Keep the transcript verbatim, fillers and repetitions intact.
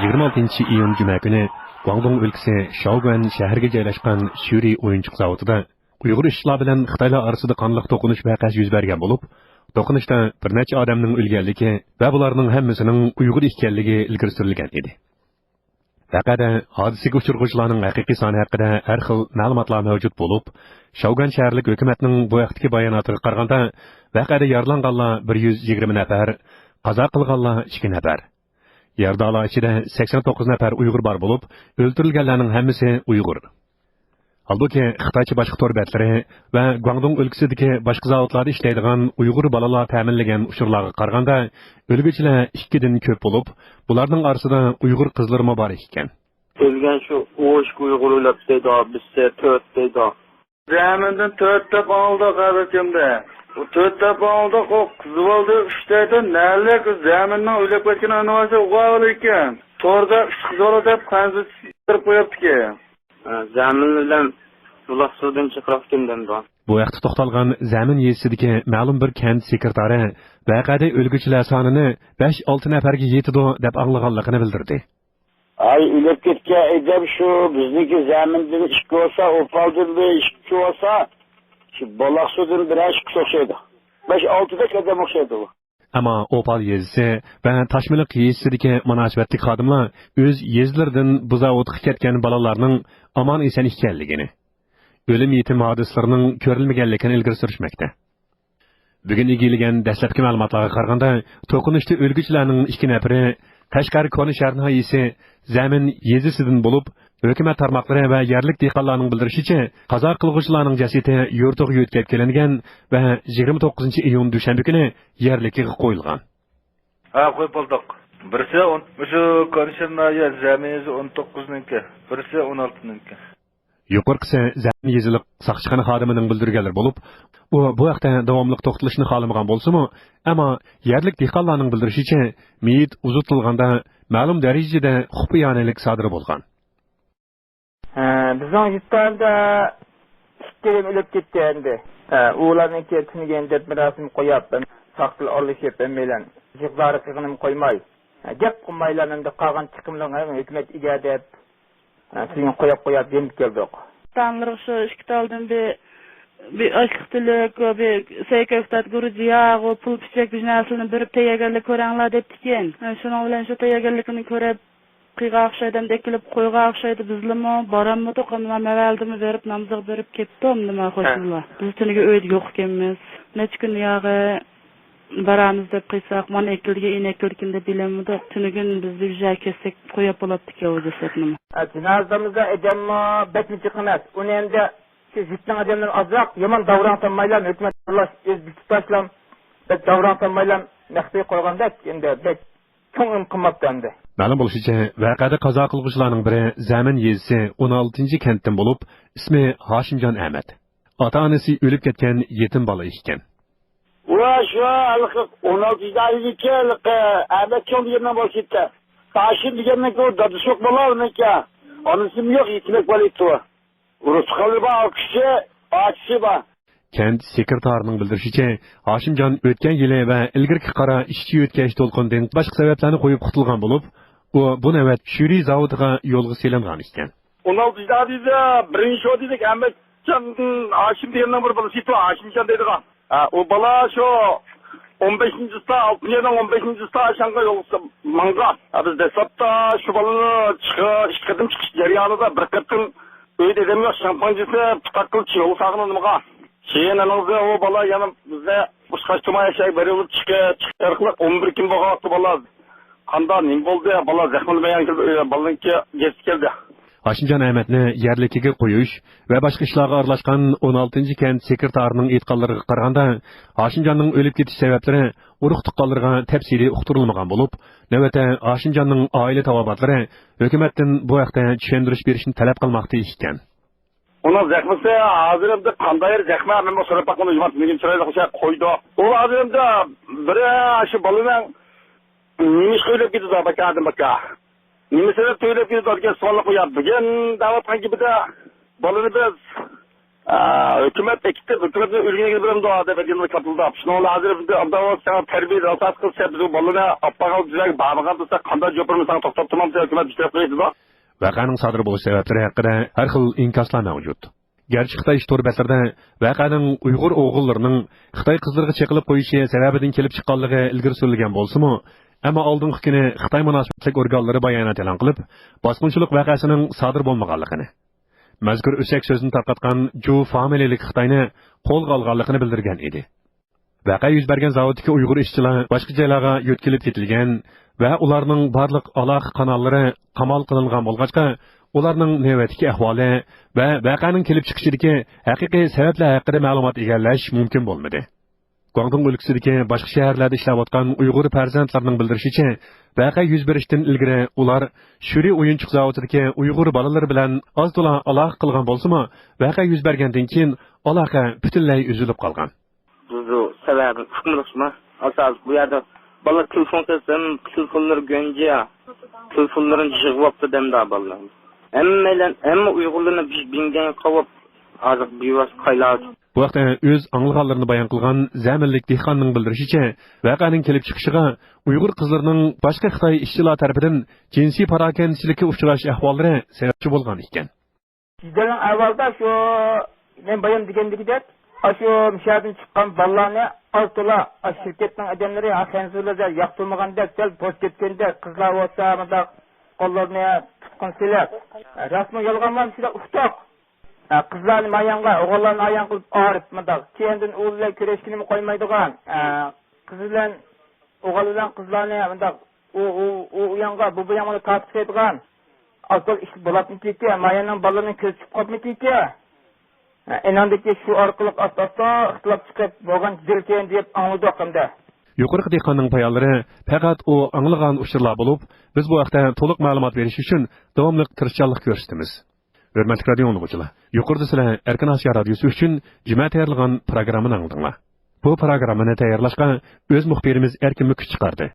يىگىرمە ئالتىنچى ئىيۇن جۈمە كۈنى گۇاڭدۇڭ ئۆلكىسى شاۋگۈەن شەھىرىگە جايلاشقان شۈرى ئويۇنچۇق زاۋۇتىدا ئۇيغۇر ئىشچىلار بىلەن خىتايلار ئارىسىدا قانلىق توقۇنۇش ۋەقەسى يۈز بەرگەن بولۇپ، توقۇنۇشتا بىر نەچچە ئادەمنىڭ ئۆلگەنلىكى ۋە بۇلارنىڭ ھەممىسىنىڭ ئۇيغۇر ئىكەنلىكى ئىلگىرى سۈرۈلگەن ئىدى. ۋەقەدە ھادىسىگە ئۇچرىغۇچىلارنىڭ ھەقىقىي سانى ھەققىدە ھەر خىل مەلۇماتلار مەۋجۇت بولۇپ، شاۋگۈەن شەھەرلىك ھۆكۈمەتنىڭ بۇ ھەقتىكى باياناتىغا قارىغاندا، ۋەقەدە يارىلانغانلار بىر يۈز يىگىرمە نەپەر، قازا قىلغانلار ئىككى نەپەر. يارىدارلار ئىچىدە سەكسەن توققۇز نەپەر ئۇيغۇر بار بولۇپ، ئۆلتۈرۈلگەنلەرنىڭ ھەممىسى ئۇيغۇر. ھالبۇكى، خىتايچە باشقا تور بەتلىرى ۋە گۇاڭدۇڭ ئۆلكىسىدىكى باشقا زاۋۇتلاردا ئىشلەيدىغان ئۇيغۇر بالىلار تەمىنلىگەن ئۇچۇرلارغا قارىغاندا، ئۆلگۈچىلەر ئىككىدىن كۆپ بولۇپ، بۇلارنىڭ ئارىسىدا ئۇيغۇر قىزلىرىمۇ بار ئىكەن. ئۆلگەن شۇ ئۇ ئىككى ئۇيغۇر ئۆلۈپ دەيدۇ، بىزسى تۆت دەيدۇ. زەمىندىن تۆت دەپ ئاڭلىدۇق ھازىرچە ئەمدى. ئۇ تۆت دەپ ئاڭلىدۇق، ئۇ قىز بالدى ئۈچ دەيدۇ. نەلىك زەمىننىڭ ئۆلۈپ كەتكىنى ئانىۋالسا ئۇغاۋۇل ئىكەن. توردا ئۈچ قىز بالا دەپ قەنزىتىپ قويۇپتىكەن. زەمىن بىلەن بۇلاق سۇدىن چىقىرىپتىكەن دەمدۇ. بۇ ھەقتە توختالغان زەمىن يېزىسىدىكى مەلۇم بىر كەنت سېكرېتارى ۋەقەدە ئۆلگۈچىلەر سانىنى بەش-ئالتە نەپەرگە يېتىدۇ دەپ ئاڭلىغانلىقىنى بىلدۈردى. ئاي، ئۆلۈپ كەتكەن ئادەم شۇ، بىزنىڭكى زەمىندىن ئىككى بولسا، ئوپالدىن بىر ئىككى بولسا، شۇ بۇلاق سۇدىن بىرەر ئىككىسى ئوخشايدۇ. بەش-ئالتىدەك ئادەم ئوخشايدۇ بۇ. ئەمما ئوپال يېزىسى ۋە تاشمىلىق يېزىسىدىكى مۇناسىۋەتلىك خادىملار ئۆز يېزىلىرىدىن بۇ زاۋۇتقا كەتكەن بالىلارنىڭ ئامان-ئېسەن ئىكەنلىكىنى، ئۆلۈم-يېتىم ھادىسىلىرىنىڭ كۆرۈلمىگەنلىكىنى ئىلگىرى سۈرۈشمەكتە. بۈگۈن ئىگىلىگەن دەسلەپكى مەلۇماتلارغا قارىغاندا، توقۇنۇشتا ئۆلگۈچىلەرنىڭ ئىككى نەپىرى قەشقەر كونا شەھەر ناھىيەسى زەمىن يېزىسىدىن بولۇپ، ھۆكۈمەت تارماقلىرى ۋە يەرلىك دېھقانلارنىڭ بىلدۈرۈشىچە، قازا قىلغۇچىلارنىڭ جەسىتى يۇرتىغا يۆتكەپ كېلىنگەن ۋە يىگىرمە توققۇزىنچى ئىيۇن دۈشەنبە كۈنى يەرلىكىگە قويۇلغان. ھە، قويۇپ بولدۇق. بىرسى ئون، مۇشۇ كونا شەھەر ناھىيە زەمىن يېزىسى ئون توققۇزنىڭكى، بىرسى ئون ئالتىنىڭكى. يۇقىرىقىسى زەمىن يېزىلىق ساقچىخانا خادىمىنىڭ بىلدۈرگەنلىرى بولۇپ، ئۇ بۇ ھەقتە داۋاملىق توختىلىشنى خالىمىغان بولسىمۇ، ئەمما يەرلىك دېھقانلارنىڭ بىلدۈرۈشىچە، مېيىت ئۇزىتىلغاندا مەلۇم دەرىجىدە خۇپىيانىلىك سادىر بولغان. ھە، بىزنىڭ يۇرتتا ئىككىدىن ئۆلۈپ كەتتى ئەمدى. ھە، ئۇلارنىڭكى تۈنۈگۈن دەپ مۇراسىم قويۇپ، ساقچىلار ئارىلىشىپ، ھەممەيلەن جىغدارى قىلغىنىمۇ قويماي، ھە، گەپ قىلمايلا ئەمدى قالغان چىقىملىرىنى ھۆكۈمەت ئىگە دەپ، ھە، سىزگە قويۇپ قويۇپ دېمىپ كەلدۇق. تاملىرىغا شۇ ئىككى تالدىن بىر، بىر ئاشلىق تۈلۈك، بىر سەي كۆكتات، گۈرۈچ ياغۇ، پۇل پىچەك بىر نەرسىلەرنى بېرىپ تەييارگەرلىك كۆرەڭلار دەپتىكەن. ھە، شۇنىڭ بىلەن شۇ تەييارگەرلىكنى كۆرۈپ، قىلغان ئوخشايدۇ، ئەمدى ئەكېلىپ قويغان ئوخشايدۇ، بىزلىمۇ بارالمىدۇق، ئەمما مەۋەلدىمۇ بېرىپ نامىزىغا بېرىپ كەپتۇ، ئەمدى ما خوشنىلار. بىز تۈنۈگۈن ئۆيدە يوق ئىكەنمىز. نەچچە كۈن ياغى بارامىز دەپ قىلساق، مانا ئەكېلىدىكەن، ئەكېلىدىكەن دەپ بىلەلمىدۇق. تۈنۈگۈن بىز ئۆيگە كەلسەك قويۇپ بولاپتىكەن ئۇ جەسەتنىمۇ. ھە، جىنازىمىزدا ئادەممۇ بەكمۇ جىق ئەمەس. ئۇنى ئەمدى شۇ يىتنىڭ ئادەملىرى ئازراق يامان داۋراڭ سالمايلا ھۆكۈمەت ئۆز بېكىتىپ تاشلام، بەك داۋراڭ سالمايلا مەخپىي قويغاندەك، ئەمدى بەك چوڭ ئۈن قىلماپتۇ ئەمدى. مەلۇم بولۇشىچە، ۋەقەدە قازا قىلغۇچىلارنىڭ بىرى زەمىن يېزىسى ئون ئالتىنچى كەنتتىن بولۇپ، ئىسمى ھاشىمجان ئەمەت. ئاتا-ئانىسى ئۆلۈپ كەتكەن يېتىم بالا ئىكەن. ۋە شۇ ھېلىقى ئون ئالتىنچى دائىرىدىكى ھېلىقى ئەمەت چوڭ دېگەننىڭ بولسا يېتە. ھاشىم دېگەننىڭكى ئۇ دادىسى يوق بالا ئۇنىڭكى. ئانىسىمۇ يوق، يېتىمەك بالا ئىدى ئۇ. رۇسخانلىرى بار، ئاكىسى، ئاچىسى بار. كەنت سېكرېتارىنىڭ بىلدۈرۈشىچە، ھاشىمجان ئۆتكەن يىلى ۋە ئىلگىرىكى قارا ئىچكى يۆتكەش دولقۇنىدىن باشقا سەۋەبلەرنى قويۇپ قۇتۇلغان بولۇپ، ئۇ بۇ نەۋەت شۈرى زاۋۇتىغا يولغا سېلىنغان ئىكەن. ئون ئالتىنچى دادىدا بىرىنچى شو دېدۇق، ئەمەتجان ھاشىم دېگەننىڭ بىر بالىسى ئىدى، ھاشىمجان دەيدىغان. ھە، ئۇ بالا شۇ ئون بەشىنچى ئىستا، ئالتىنچى ئاينىڭ ئون بەشىنچى ئىستا ئاشانغا يولغا ماڭغان. ھە، بىز دەسلەپتە شۇ بالىنى چىقىش، ئىككى قېتىم چىقىش جەريانىدا بىر قېتىم ئۆيدە ئادەم يوق، شامپانچىسى پۇتاق قىلىپ يولغا سالغان ئۇنىڭغا. كېيىن ئانىڭىزدا ئۇ بالا يەنە بىزنى ئۇشقاش تۇماي شاي بېرىلىپ چىقىپ، چىقىش ئارقىلىق ئون بىر كۈن بولغان ۋاقتى بالا قاندا نېمە بولدى، بالا زەخىملىنمىگەن كېلدى، ئۆي، بالىنىڭكى گېزىتى كەلدى. ھاشىمجان ئەمەتنى يەرلىكىگە قويۇش ۋە باشقا ئىشلارغا ئارىلاشقان ئون ئالتىنچى كەنت سېكرېتارىنىڭ ئېيتقانلىرىغا قارىغاندا، ھاشىمجاننىڭ ئۆلۈپ كېتىش سەۋەبلىرى ئۇرۇق-تۇغقانلىرىغا تەپسىلىي ئۇقتۇرۇلمىغان بولۇپ، نۆۋەتتە ھاشىمجاننىڭ ئائىلە تاۋابىئاتلىرى ھۆكۈمەتتىن بۇ ھەقتە چۈشەندۈرۈش بېرىشنى تەلەپ قىلماقتا ئىكەن. ئۇنىڭ زەخمىسى ھازىر ئەمدى قانداق يېرى زەخمە، مەنمۇ سوراپ باقمىدىم، جۇمات كۈنى چىرايلىق ئوخشاپ قويدى. ئۇ ھازىر ئەمدى بىرى شۇ بالىنىڭ نېمە ئىشقا ئۆلۈپ كېتىدۇ، باكا ئادەم باكا. نېمە سەۋەبتىن ئۆلۈپ كېتىدۇ دېگەن سوئالنى قويۇپ، بۈگۈن دەۋاتقان گېپىدە بالىنى بىز ئا، ھۆكۈمەت بېكىتىپ، ھۆكۈمەتنىڭ ئۆلگىنىگە بېرىمدۇ ئادەم ئەدىيىنى كاپىلداپ. شۇنىڭ بىلەن ھازىر بىز ئابدان ساڭا تەربىيە ئاساس قىلسا، بىز بۇ بالىنى ئاپپاغا بىزگە بارمىغان دېسە، قانداق جوپۇرمىز ساڭا توختاپ تۇرمامسەن، ھۆكۈمەت بىز تەرەپ قىلىدۇ. ۋەقەنىڭ سادىر بولۇش سەۋەبلىرى ھەققىدە ھەر خىل ئىنكاسلار مەۋجۇت. گەرچە خىتاي تور بەتلىرىدە ۋەقەنىڭ ئۇيغۇر ئوغۇللىرىنىڭ خىتاي قىزلىرىغا چېقىلىپ قويۇشى سەۋەبىدىن كېلىپ چىققانلىقى ئىلگىرى سۈرۈلگەن بولسىمۇ، ئەمما ئالدىنقى كۈنى خىتاي مۇناسىۋەتلىك ئورگانلىرى بايانات ئېلان قىلىپ، باسقۇنچىلىق ۋەقەسىنىڭ سادىر بولمىغانلىقىنى، مەزكۇر ئۆسەك سۆزنى تارقاتقان جۇ فامىلىلىك خىتاينى قولغا ئالغانلىقىنى بىلدۈرگەن ئىدى. ۋەقە يۈز بەرگەن زاۋۇتتىكى ئۇيغۇر ئىشچىلار باشقا جايلارغا يۆتكىلىپ كېتىلگەن ۋە ئۇلارنىڭ بارلىق ئالاقە قاناللىرى قامال قىلىنغان بولغاچقا، ئۇلارنىڭ نۆۋەتتىكى ئەھۋالى ۋە ۋەقەنىڭ كېلىپ چىقىشىدىكى ھەقىقىي سەۋەبلەر ھەققىدە مەلۇمات ئىگىلەش مۇمكىن بولمىدى. گۇاڭدۇڭ ئۆلكىسىدىكى باشقا شەھەرلەردە ئىشلەۋاتقان ئۇيغۇر پەرزەنتلىرىنىڭ بىلدۈرۈشىچە، ۋەقە يۈز بېرىشتىن ئىلگىرى ئۇلار شۈرى ئويۇنچۇق زاۋۇتىدىكى ئۇيغۇر بالىلىرى بىلەن ئاز-تولا ئالاقە قىلغان بولسىمۇ، ۋەقە يۈز بەرگەندىن كېيىن ئالاقە پۈتۈنلەي ئۈزۈلۈپ قالغان. بۇ سەۋەبىنى ئۇقمىدۇقمۇ؟ ئاساسىي بۇ يەردە بالىلار تېلېفون قىلسا، تېلېفونلىرى گۆنجە، تېلېفونلىرىنى يىغىۋاپتۇ دەمدا بالىلار. ھەممەيلەن، ھەممە ئۇيغۇرلارنى بىز بىڭگەنگە قاۋاپ، ھازىر بىۋاسىتە قايلاۋاتىدۇ. بۇ ھەقتە ئۆز ئاڭلىغانلىرىنى بايان قىلغان زەمىنلىك دېھقاننىڭ بىلدۈرۈشىچە، ۋەقەنىڭ كېلىپ چىقىشىغا ئۇيغۇر قىزلىرىنىڭ باشقا خىتاي ئىشچىلار تەرىپىدىن جىنسىي پاراكەندىچىلىككە ئۇچراش ئەھۋاللىرى سەۋەبچى بولغان ئىكەن. يېتە يىلنىڭ ئەۋۋالىدا شۇ مەن بايام دېگەندىكىدەك، ئاشۇ مۇشۇ يەردىن چىققان بالىلارنى ئاز تولا ئاشۇ شىركەتنىڭ ئادەملىرى، ھا، خەنزۇلىرى ياقتۇرمىغاندەك، سەل بوش كەتكەندەك، قىزلار بولسا مۇنداق قوللىرىنى تۇتقىن سېلىپ، راستمۇ يالغانمۇ شۇنداق ئۇقتۇق. ھە، قىزلارنى مايانغا، ئوغۇللارنى ئايان قىلىپ ئاغرىپ مۇنداق. كېيىندىن ئۇ بىلەن كۆرۈشكىنىمۇ قويمايدىغان. ھە، قىز بىلەن ئوغۇل بىلەن قىزلارنى مۇنداق ئۇ، ئۇ، ئۇ، ئۇ يانغا، بۇ، بۇ يانغا تارتىپ تۇرىدىغان. ئاز-تولا ئىش بولاتمىدىكى، ماياننىڭ بالىلىرىنىڭ كۆزى چۈشۈپ قاپمىدىكى. ھە، ئېنىڭدىكى شۇ ئارقىلىق ئاستا-ئاستا ئىختىلاپ چىقىپ بولغان جىلكەن دەپ ئاڭلىدۇق ئەمدى. يۇقىرىقى دېھقاننىڭ بايانلىرى پەقەت ئۇ ئاڭلىغان ئۇچۇرلار بولۇپ، بىز بۇ ھەقتە تولۇق مەلۇمات بېرىش ئۈچۈن داۋاملىق تىرىشچانلىق كۆرسىتىمىز. ھۆرمەتلىك رادىيو ئاڭلىغۇچىلار، يۇقىرىدا سىلەر ئەركىن ئاسىيا رادىيوسى ئۈچۈن جۈمە تەييارلىغان پروگراممىنى ئاڭلىدىڭلار. بۇ پروگراممىنى تەييارلاشقا ئۆز مۇخبىرىمىز ئەركىنمۇ كۈچ چىقاردى.